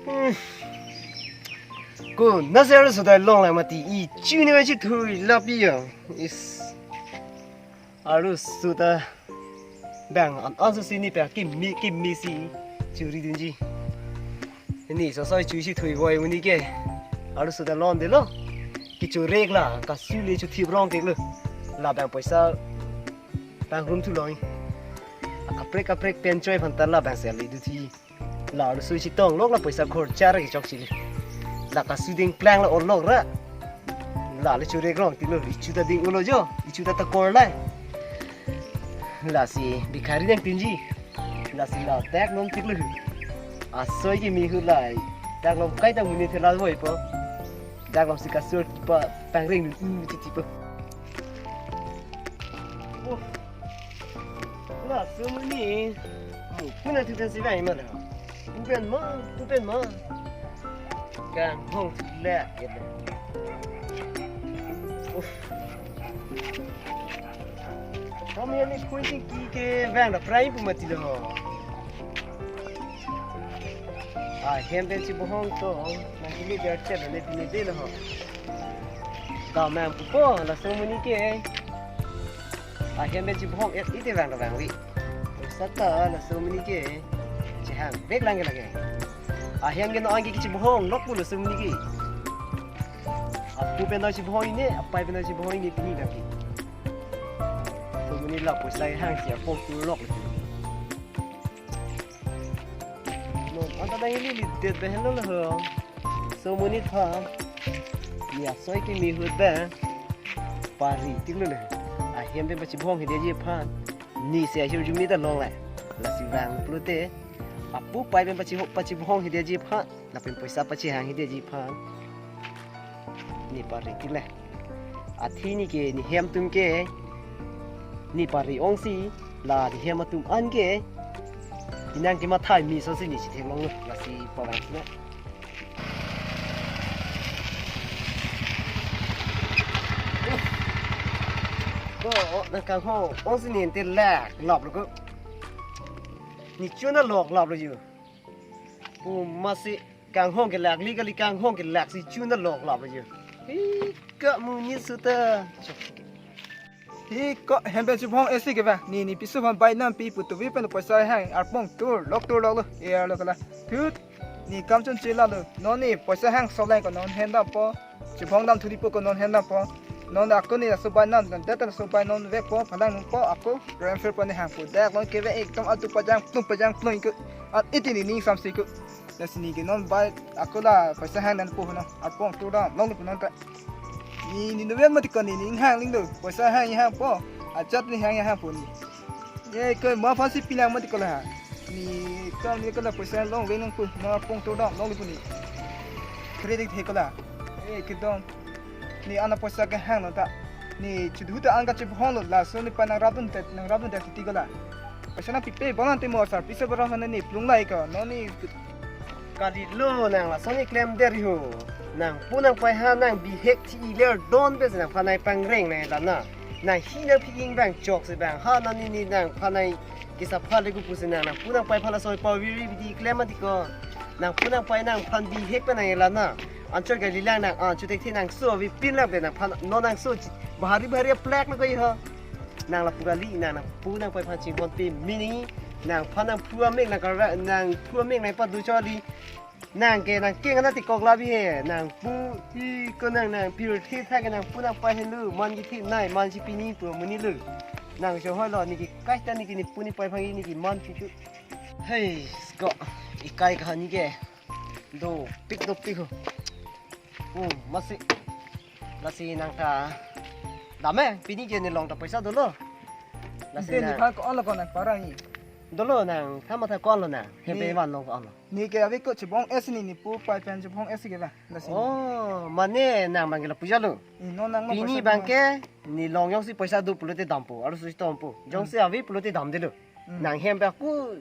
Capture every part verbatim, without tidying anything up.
Hmm. Ko nasi arloso ta longle mati, ichu ni ma chithui lapi ya. Is arloso ta bang an an si ni pa kimi kimi si churi dunji. Ni so so chu chithui voi muni ke. Arloso ta longdelo. Kichorek la kasu le chuthi brong ke lo. Labang poisa bang room thu long. Kaprek kaprek pen choi aphan ta labang se le duthi. La arloso chetong lok la poisa khorcha ra kechok chili. La kasu ding plang la orlok ra. La le chorek rong tilo, ichu ta ding ulo jo, ichu ta ta kor lai. Lasi bikhari dang tinji. Lasi la dak nom tik lo. Asoi kimi hu lai. Dak nom kai ta muni thela voi po. Dak nom si kasur kipa pangreng nu titi po. Oh. Laso muni. Mu puna tu kan si vai ma la. Pu pen ma, pu pen ma. Kanghong le. Uff. Kami ni kuisi ki ke vang da prai pu mati lo. Ahem pen chibohong to, nangkili biar chet ne pini de lo. Ka mang pu po, laso muni ke. Ahem pen chibohong et ite vang da vangve. Sata laso muni ke. Chehang, bek lang ke lage. Ahem ke no angke chibohong, lok pu laso muni ke. Apu pen chibohong ne, apai pen chibohong ne pini lagi. Laso muni la poisa hang si apok tu lok lagi. No, anta dang ili li det be hello lo ho. Laso muni tha. Ni asoi kimi hut be. Pari tik lo le. Ahem pen pachibohong hidi ji aphan. Ni se ahir jumi ta longle. Lasi vang pulote. Apu pai pen pachi ho pachibohong hidi ji aphan. Lapen poisa pachihang hidi ji aphan. Ni pari tik le. Athi ni ke ni hem atum ke ni pari ong si la ni hem atum an ke inang ke mathai mi so si ni si theklong lo lasi pavang si na. Ko nang kanghong ong si ni ente lak lap lo ko. Ni chu na lok lap lo yu. Pu masi kanghong ke lak li kali kanghong ke lak si chu na lok lap lo yu. Hi ka mu ni su ta. Hi ko hem pen chibohong esi ke ba ni ni piso phan bai nam pi pu tu vi pen poisa hang arpong tur lok tur lok lo. E ar lo kala. Thut ni kam chun chila lo. Non ni poisa hang solai ko non hem dam po. Chibohong dam thuri po ko non hem dam po. Non ako ni laso bai nam dan data laso bai non vek po phalang nung po ako ram fer po ni hang po. Dak non ke ve ekdom atu pajang plung pajang plung ko. At iti ni ning sam si ko. Lasi ni ke non bai ako la poisa hang dan po no. Arpong tur dam long po non ta. Ni ni nuven mati ko ni ni hang ling do. Poisa hang hang po. Ajat ni hang hang po ni. Ye ko ma phan si pinang mati ko la. Ni kam ni ko la poisa long ve nang po. Ma arpong tur dam long po ni. Credit he ko la. Eh kidong. Ni ana poisa ke hang non ta. Ni chudu ta an ka chibohong lo laso ni pa nang rabun tet nang rabun tet ti ko la. Poisa nang pipe bonan te mo sar pisa bara hana ni plung lai ko. Non ni kali lo nang laso ni klem der ho. Nangpu nangpai ha nang bihek thi iler don pe nangphan nai pangreng nai la na. Nang hi nang phi ing bang chok si bang ha non ni ni nangphan nai kisa pha le ku pusi nang nangpu nangpai phan laso paviri bidi klem mati ko. Nangpu nangpai nangphan bihek pe nang la na. Anchot kali lang nang anchot tek the nang so vi pin lang pe nangphan non nang so chi- bahari bahari plek lo ko ho. Nang lapu kali nang nangpu nangpai phan chingbon pe mini nangphan nangpu amek nang kara nangpu amek nang padu choli. Nang ke nang keng ana ti kok labi he nangpu hi ko nang nang pir thi tha ke nangpu nangpai hen lu man ki thi nai man si pini pu muni lu. Nang cho hoi lo ni ki kai ta ni ki ni pu ni pai phangi ni ki man chu chu. Hei ko ikai ka ni ke. Dopik dopik ho. Hmm, masi. Lasi nang ta dam eh pini ke ni long ta poisa dolo. Lasi nang pha ko lo ko nang parang ni. Dolo nang tha matha ko lo nang. Hem pe van long ko lo. Ni ke ave ko chibohong esi ni ni pu pai pen chibohong esi ke la. Lasi. Oh, mane nang bang ke la puja lo. Ni non nang pini bang ke ni long jongsi poisa do pulote dam po. Arloso si tom po. Jongsi ave pulote dam de lo. Nang hem pe ku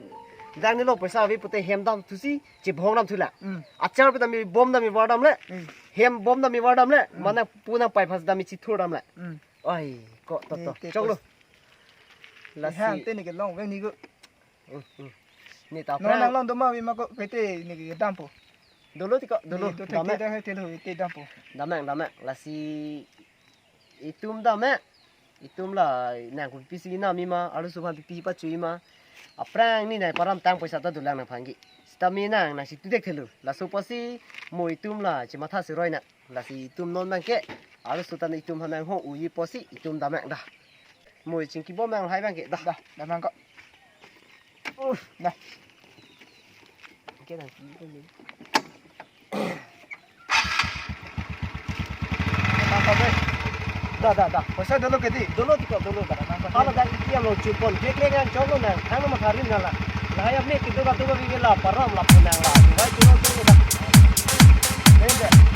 dang ni lo poisa ave pute hem dam thusi. Chibohong dam thu la. Achar pe dam mi bom dam mi var dam le. Hem bom dam mi var dam le. Mana pu nangpai phas dam mi chithur dam le. Oi, ko to to. Chok lo. Lasi. Hang te ni ke long ve ni ko. Ni ta non nang long do ma vi ma ko kete ni ke dam po. Dolo tiko, dolo. Ito dam te mek. Dah, ito dam po. Dam mek, dam mek. Lasi itum dam mek. Itum la nang kopi si nami ma, arloso aphan pipi pachui ma. Aphrang ni nai param tang poisa ta dolang nangphan ke. Sitame nang nangsi tu dek thelu. Laso apotsi mo itum la chematha si roi nang. Lasi itum non abang ke. Arloso ta itum aphan nang ho uji apotsi itum dam mek dah. Mo chingki bom nang lahai abang ke dah. Dah, dam mek ko. Uh, dah. Ke nang ki ko ni. Dah, dah, dah. Poisa dolo ke di? Dolo tiko, dolo dah. Hala dak iti alo chupon. Klek klek yang cholo nang. Thang matharim nang la. Lahai apni kedo ba do ba bibila param lapu nang la. Hai cholo cholo dah. Dende.